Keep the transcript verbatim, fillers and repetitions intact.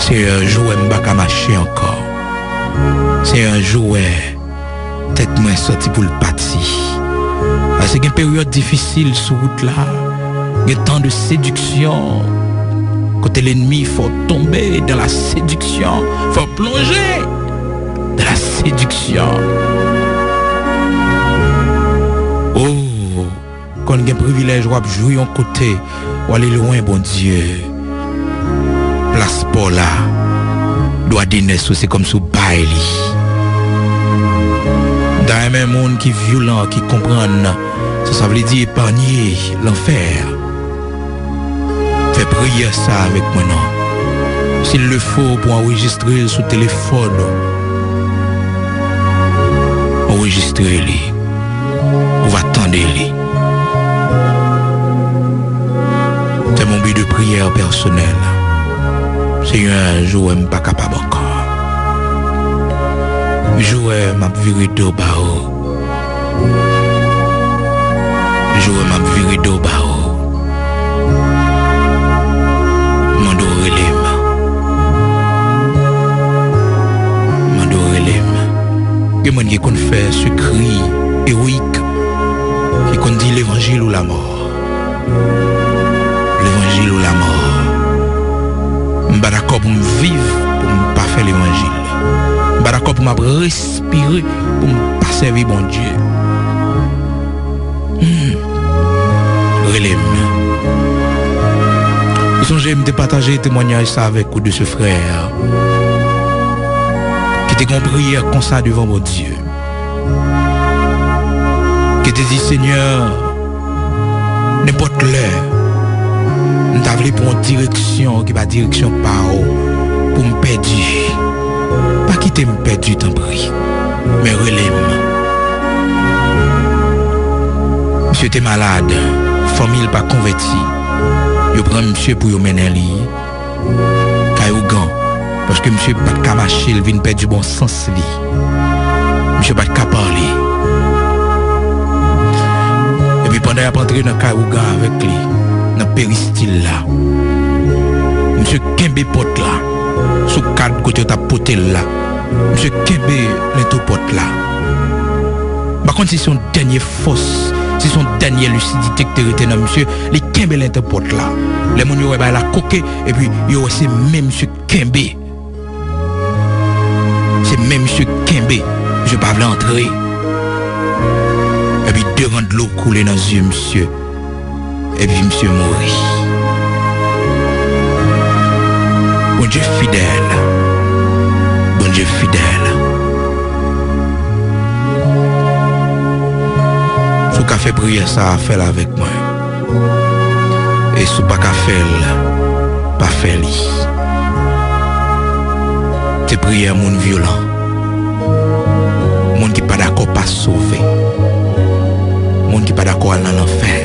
Senyè, jou wè m pa ka mache ankò. Senyè, jou wè tèt mwen santi pou l pati. Paske gen peryòd difisil sou wout la. Gen tan de séduction. Kote lènmi fè w tonbe dans la séduction. Fè w plonje dans la séduction. Oh, konn gen privilèj w ap jwi yon kote, w ale lwen Bondye. Plas pa w la, dwa de nès ou se kòmsi w bay li. M ta renmen moun ki vyolan, ki konprann sa sa vle di epanye lanfè. Fè priyè sa avèk mwen non. S'il le faut, pou anrejistre l sou telefòn ou. Anrejistre li. Ou va tande li. Fè m yon bi de priyè pèsonèl. Senyè, jou wè m pa kapab ankò. Jou wè m ap vire do ba ou. Jou wè m ap vire do ba ou. Mande w rele m. Mande w rele m. Gen moun ki konn fè sekre ewoyik, ki konn di levanjil ou lamò. Levanjil ou lamò. M pa dakò pou m viv pou m pa fè levanjil. M pa dakò pou m ap respire pou m pa sèvi Bondye. Hmm. Rele m. Ou sonje m te pataje temwanyaj sa avèk ou de se frè ki te gen yon priyè konsa devan Bondye. Ki te di, Senyè, nenpòt lè, m ta vle pran yon direksyon ki pa direksyon pa w pou m pèdi. Pa kite m pèdi, tanpri. Men rele m. Misye te malad, fanmi l pa konvèti. Yo pran misye pou yo mennen li kay ougan, paske misye pa t ka mache, l vin pèdi bon sans li. Misye pa t ka pale. Epi pandan y ap antre nan kay ougan avèk li, nan peristil la, misye kenbe pòt la, sou kad kote yo t ap pote l la. Misye kenbe lento pòt la. M pa konn si se yon dènye fòs, si se yon dènye lisidite ki te rete nan misye, li kenbe lento pòt la. Lè moun yo wè bagay la koke, epi yo wè se men misye kenbe. Se men misye kenbe. Misye pa vle antre. Epi devan dlo koule nan zye misye. Epi misye mouri. Bondye fidèl. Bondye fidèl. Si w ka fè priyè sa a, fè l avèk mwen. E si w pa ka fè l, pa fè li. Se priyè moun vyolan. Moun ki pa dakò pa sove. Moun ki pa dakò al nan lanfè.